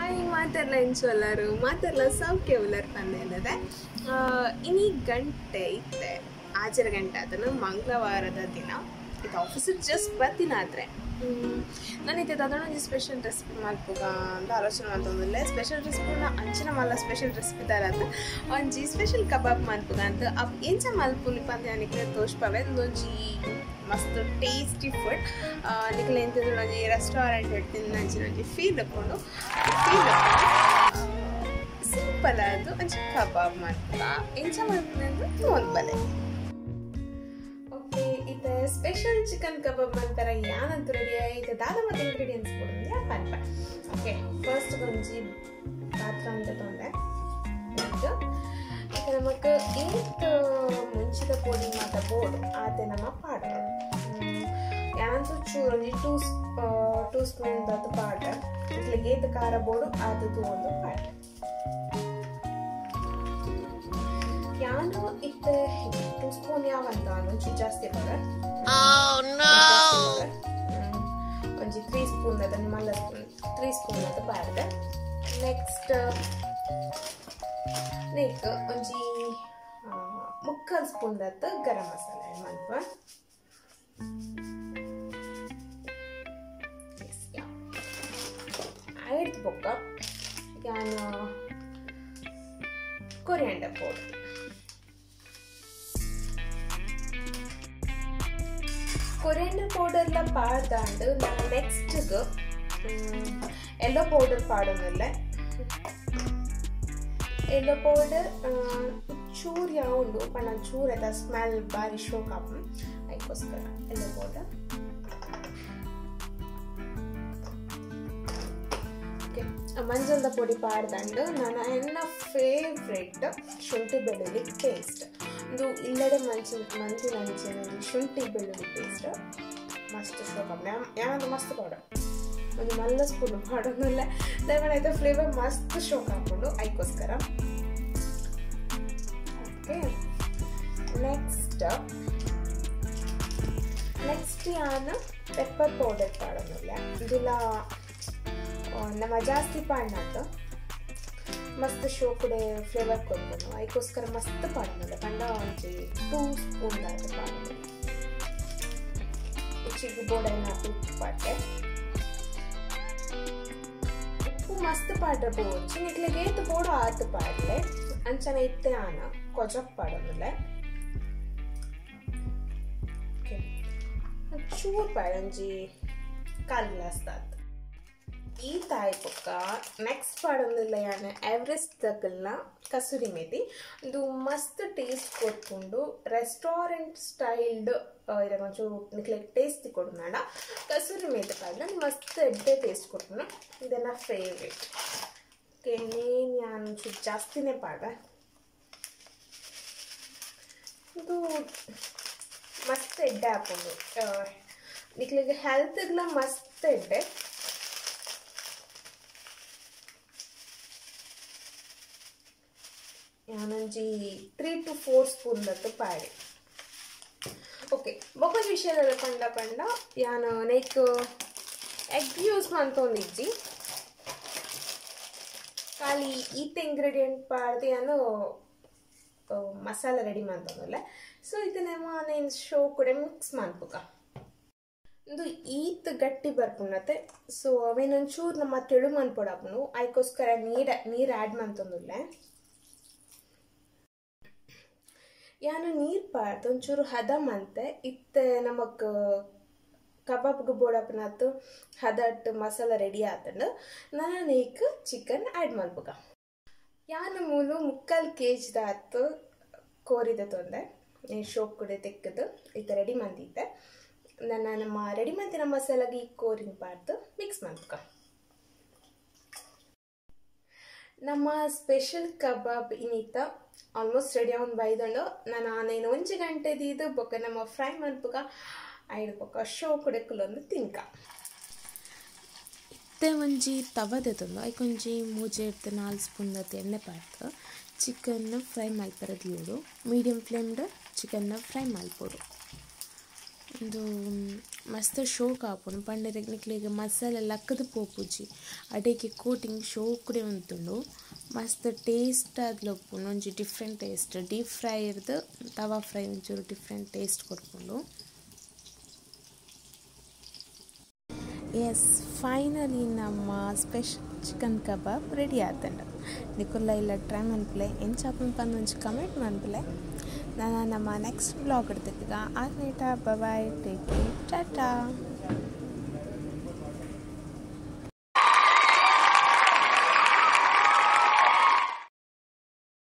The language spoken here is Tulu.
ಹಾಯ್ ಮಾತಾಡ್ಲ ಇಂಚೊಲ್ಲರು ಮಾತಾಡ್ಲ ಸೌಖ್ಯ ಉಲ್ಲರ್ ಪಂದೇನದೆ ಇನಿ ಗಂಟೆ ಇತ್ತೆ ಆಚರ ಗಂಟೆ ಅದನ್ನು ಮಂಗಳವಾರದ ದಿನ ಇದು ಆಫೀಸಿಗೆ ಜಸ್ಟ್ ಬರ್ತೀನಿ. ಆದರೆ ನಾನು ಇತ್ತೆ ಅದನ್ನೊಂದು ಸ್ಪೆಷಲ್ ರೆಸಿಪಿ ಮಲ್ಪುಗ ಅಂತ ಆಲೋಚನೆ ಮಾಡ್ತಂದಿಲ್ಲ. ಸ್ಪೆಷಲ್ ರೆಸಿಪಿನ ಅಂಚಿನ ಮಲ್ಲ ಸ್ಪೆಷಲ್ ರೆಸಿಪಿ ತರತ್ತ ಒಂಜಿ ಸ್ಪೆಷಲ್ ಕಬಾಬ್ ಮಲ್ಪುಗ ಅಂತ ಅಪ್ ಎಂಚ ಮಲ್ಪುನಿ ಪಂದೆ ಅನಿಕ್ಲೆ ತೋಷ್ಪವೆ. ಒಂಜಿ ಮಸ್ತ್ ಟೇಸ್ಟಿ ಫುಡ್ ನಿಕ್ಲೆ ಎಂತಂದ್ರೆ ಒಂಜಿ ರೆಸ್ಟೋರೆಂಟ್ ತಿನ್ನಂಚಿನ ಒಂಜಿ ಫೀಲ್ ಹಾಕೊಂಡು ಫೀಲ್ ಸಿಂಪಲ್ ಅದು ಒಂಜಿ ಕಬಾಬ್ ಮಲ್ಪುಗ ಎಂಚ ಮಲ್ಪುನಿ ಅಂತ ಒಂದು ಬಲೆ. ಇತ್ತೆ ಸ್ಪೆಷಲ್ ಚಿಕನ್ ಕಬಾಬ್ ಮಾಡ್ತಾರೆ ಯಾನಂತ ರೆಡಿ ಆಯ್ತು ದಾದ ಮತ್ತೆ ಇಂಗ್ರೀಡಿಯೆಂಟ್ಸ್ ಕೊಡೋದು ಪಲ್ಪ. ಓಕೆ, ಫಸ್ಟ್ ಒಂಜಿ ಪಾತ್ರ ಅಂತ ತೊಂದೆ ಇದು ನಮಕ್ ಏತ್ ಮುಂಚಿದ ಪೊಡಿ ಮಾತ ಬೋಡು ಆತೆ ನಮ್ಮ ಪಾಡ ಯಾನಂತೂ ಚೂರು ಒಂಜಿ ಟೂ ಸ್ಪೂನ್ ದಾತು ಪಾಡ ಇಟ್ಲಿಗೆ ಏತ್ ಖಾರ ಬೋಡು ಆತ ಒಂದು ಪಾಡ. ಯಾನು ಇತ್ತೆ 2 ಸ್ಪೂನ್ ಯಾವಂತ ಒಂಚೂರು ಜಾಸ್ತಿ ಬರ ಒಂಜಿ 3 ಸ್ಪೂನ್ ಅದ ಮಲ್ಲ ಸ್ಪೂನ್ 3 ಸ್ಪೂನ್ ಅಂತ ಬಾರ್ದೆ. ನೆಕ್ಸ್ಟ್ ನೆಕ್ ಒಂಜಿ 3/4 ಸ್ಪೂನ್ ದತ್ತ ಗರಂ ಮಸಾಲ ಆ್ಯಡ್ ಮಲ್ಪ. ಆಯ್ತು ಬೊಕ್ಕ ಯಾನು ಕೊರಿಯಾಂಡರ್ ಪೌಡರ್ ಕೊರಿಯಾಂಡರ್ ಪೌಡರ್ಲ ಪಾಡ್ದಾಂಡು ನಾನು ನೆಕ್ಸ್ಟ್ಗೆ ಎಲ್ಲೋ ಪೌಡರ್ ಪಾಡೋನಲ್ಲ. ಎಲ್ಲೋ ಪೌಡರ್ ಚೂರು ಯಾವುಂಡು ಪಂಡ ಚೂರು ಆಯ್ತಾ ಸ್ಮೆಲ್ ಬಾರಿ ಶೋಕ್ ಆಪು ಅದಕ್ಕೋಸ್ಕರ ಎಲ್ಲೋ ಪೌಡರ್. ಓಕೆ, ಮಂಜಲ್ದ ಪೊಡಿ ಪಾಡ್ದಂಡು ನಾನು ಎನ್ನ ಫೇವ್ರೆಟ್ ಶುಂಠಿ ಬೆಳ್ಳುಳ್ಳಿ ಪೇಸ್ಟ್ ಇದು ಇಲ್ಲಡೆ ಮಂಚಿನ ಶುಂಠಿ ಬೆಳ್ಳುಳ್ಳಿ ಪೇಸ್ಟ್ ಮಸ್ತ್ ಶೋಕ ಯಾನಂದ್ರೆ ಮಸ್ತ್ ಪೌಡರ್ ಒಂದು ಮಲ್ಲ ಸ್ಪೂನ್ ಮಾಡೋದಿಲ್ಲ ದಯಮಾಡಿ ಫ್ಲೇವರ್ ಮಸ್ತ್ ಶೋಕ್ ಹಾಕೊಂಡು ಅದಕ್ಕೋಸ್ಕರ. ಓಕೆ, ನೆಕ್ಸ್ಟ್ ನೆಕ್ಸ್ಟ್ ಯಾನ ಪೆಪ್ಪರ್ ಪೌಡರ್ ಪಾಡೋದಿಲ್ಲ. ಇದೆಲ್ಲ ನಮ್ಮ ಜಾಸ್ತಿ ಪಾಡ್ನಾತು ಮಸ್ತ್ ಶೋ ಕೂಡ ಫ್ಲೇವರ್ ಕೊಡ್ಬೋದು ಅದಕ್ಕೋಸ್ಕರ ಮಸ್ತ್ ಪಾಡೋದಿಲ್ಲ ಪಂಡ ಒಂಜಿ 2 ಸ್ಪೂನ್ ಆಯ್ತು ಪಾಡೋದು. ಚಿಕ್ಕ ಬೋಡೈನ ಉಪ್ಪು ಪಾಟೆ ಉಪ್ಪು ಮಸ್ತ್ ಪಾಡ್ರೆ ಬೋಡ್ಚಿ ನಿಕ್ಲೆಗೆ ಏತು ಬೋಡು ಆತು ಪಾಡ್ಲೆ ಅಂಚನೆ ಇತ್ತೆ ಆನ ಕೊಜಕ್ ಪಾಡೋದಿಲ್ಲ. ಓಕೆ, ಚೂರು ಪಾಡ ಒಂಜಿ 1/4 ಗ್ಲಾಸ್ ತಾತು. ಈ ತಾಯಿ ಪಕ್ಕ ನೆಕ್ಸ್ಟ್ ಪಾಡೊಂದಿಲ್ಲ ಯಾನೆ ಎವರೆಸ್ಟ್ ತಗಲ್ನ ಕಸೂರಿ ಮೇತಿ ಇದು ಮಸ್ತ್ ಟೇಸ್ಟ್ ಕೊಟ್ಕೊಂಡು ರೆಸ್ಟೋರೆಂಟ್ ಸ್ಟೈಲ್ಡ್ ಒಂಚೂರು ನಿಕ್ಲೆಗ್ ಟೇಸ್ಟ್ ಕೊಡೋಣ. ಕಸೂರಿ ಮೇತಿ ಪಾಡ್ನ ಮಸ್ತ್ ಎಡ್ಡೆ ಟೇಸ್ಟ್ ಕೊಟ್ಕೊಂಡು ಇದೆಲ್ಲ ಫೇವ್ರೇಟ್. ಓಕೆ, ನೇನು ಯಾನು ಒಂಚೂರು ಜಾಸ್ತಿನೇ ಪಾಡ ಇದು ಮಸ್ತ್ ಎಡ್ಡೆ ಹಾಕೊಂಡು ನಿಕ್ಲೆಗ್ ಹೆಲ್ತ್ಗ್ಲ ಮಸ್ತ್ ಎಡ್ಡೆ. ಯಾನೊಂಜಿ 3 to 4 spoon ದತ್ತು ಪಾಡಿ. ಓಕೆ, ಬೊಕ್ಕೊಂಜಿ ವಿಷಯದಲ್ಲಿ ಪಂಡ ಪಂಡ ಯಾನು ನೈಕ್ ಎಗ್ ಯೂಸ್ ಮಂತೊಂದಿಜ್ಜಿ ಖಾಲಿ ಈತ ಇಂಗ್ರೀಡಿಯೆಂಟ್ ಪಾಡ್ದು ಯಾನು ಮಸಾಲ ರೆಡಿ ಮಂತೊಂದಿಲ್ಲ. ಸೊ ಇದನ್ನೇ ನೇನು ಶೋ ಕೂಡ ಮಿಕ್ಸ್ ಮನ್ಪುಗ ಇದು ಈತ್ ಗಟ್ಟಿ ಬರ್ಪುಂಡತೆ. ಸೊ ಅವೇನೊಂಚೂರು ನಮ್ಮ ತೆಳು ಮನ್ಪೊಡಾಪುಂಡು ಅದಕ್ಕೋಸ್ಕರ ನೀರು ಆ್ಯಡ್ ಮಂತೊಂದಿಲ್ಲ. ಯಾನು ನೀರು ಪಾಡ್ದು ಒಂಚೂರು ಹದ ಮಂತೆ ಇತ್ತೆ ನಮಕ್ ಕಬಾಬ್ಗೆ ಬೋಡಪ್ಪನಾತು ಹದಟ್ಟು ಮಸಾಲ ರೆಡಿ ಆತಂಡು ನಾನು ಈಗ ಚಿಕನ್ ಆ್ಯಡ್ ಮಲ್ಪುಗ. ಯಾನು ಮೂಲು 3/4 kg ದಾತು ಕೋರಿದ ತೊಂದೆ ಶೋಕ್ ಕೂಡ ತೆಕ್ಕದು ಇತ್ತ ರೆಡಿ ಮಂದಿದ್ದೆ. ನನ್ನ ನಮ್ಮ ರೆಡಿ ಮಂತಿನ ಮಸಾಲಾಗೆ ಈ ಕೋರಿನ ಪಾಡ್ದು ಮಿಕ್ಸ್ ಮಲ್ಪುಗ. ನಮ್ಮ ಸ್ಪೆಷಲ್ ಕಬಾಬ್ ಇನ್ನಿತ್ತ ಆಲ್ಮೋಸ್ಟ್ ರೆಡಿ ಅವನು ಬೈದಂಡು. ನಾನು ನೇನು 1 ಗಂಟೆ ದೀದು ಬೊಕ್ಕ ನಮ್ಮ ಫ್ರೈ ಮಲ್ಪುಗ ಐದು ಬೊಕ್ಕ ಶೋ ಕುಡಕ್ಕಲೊಂದು ತಿನ್ಕ. ಇತ್ತೆ ಒಂಜಿ ತವದೆತೊಂದು ಐಕೊಂಜಿ 3 4 ಸ್ಪೂನ್ ದತ್ತು ಎಣ್ಣೆ ಪಾಡ್ದು ಚಿಕನ್ ಫ್ರೈ ಮಲ್ಪರ ದೀಯೋಡು. ಮೀಡಿಯಂ ಫ್ಲೇಮ್ಡ್ ಚಿಕನ್ನ ಫ್ರೈ ಮಲ್ಪೊಡು. ಉಂದು ಮಸ್ತ್ ಶೋಕ್ ಆಪುಂಡು ಪಂಡೆರೆ ನಿಕ್ಲೆಗ್ ಮಸಾಲೆ ಲಕ್ಕುದು ಪೋಪುಜಿ ಅಡೆಗೆ ಕೋಟಿಂಗ್ ಶೋಕುಡೆ ಉಂತುಂಡು ಮಸ್ತ್ ಟೇಸ್ಟ್ ಆದ್ಲ ಉಪ್ಪುಂಡು ಒಂಜಿ ಡಿಫ್ರೆಂಟ್ ಟೇಸ್ಟ್ ಡೀಪ್ ಫ್ರೈ ಇರ್ದ್ ತವಾ ಫ್ರೈ ಒಂಚೂರು ಡಿಫ್ರೆಂಟ್ ಟೇಸ್ಟ್ ಕೊರ್ಪುಂಡು. ಎಸ್ ಫೈನಲಿ ನಮ್ಮ ಸ್ಪೆಷಲ್ ಚಿಕನ್ ಕಬಾಬ್ ರೆಡಿ ಆತುಂಡು. ನಿಕುಲ್ಲ ಇಲ್ಲ ಟ್ರೈ ಮನ್ಪುಲೆ ಎಂಚ ಆಪುಂಡು ಪಂದ್ ಒಂಜಿ ಕಮೆಂಟ್ ಮನ್ಪುಲೆ. ನನ ನಮ್ಮ ನೆಕ್ಸ್ಟ್ ವ್ಲಾಗ್ ಡ್ ತಿಕ್ಕುಗ ಆತ್ನೇಟ bye take care tata.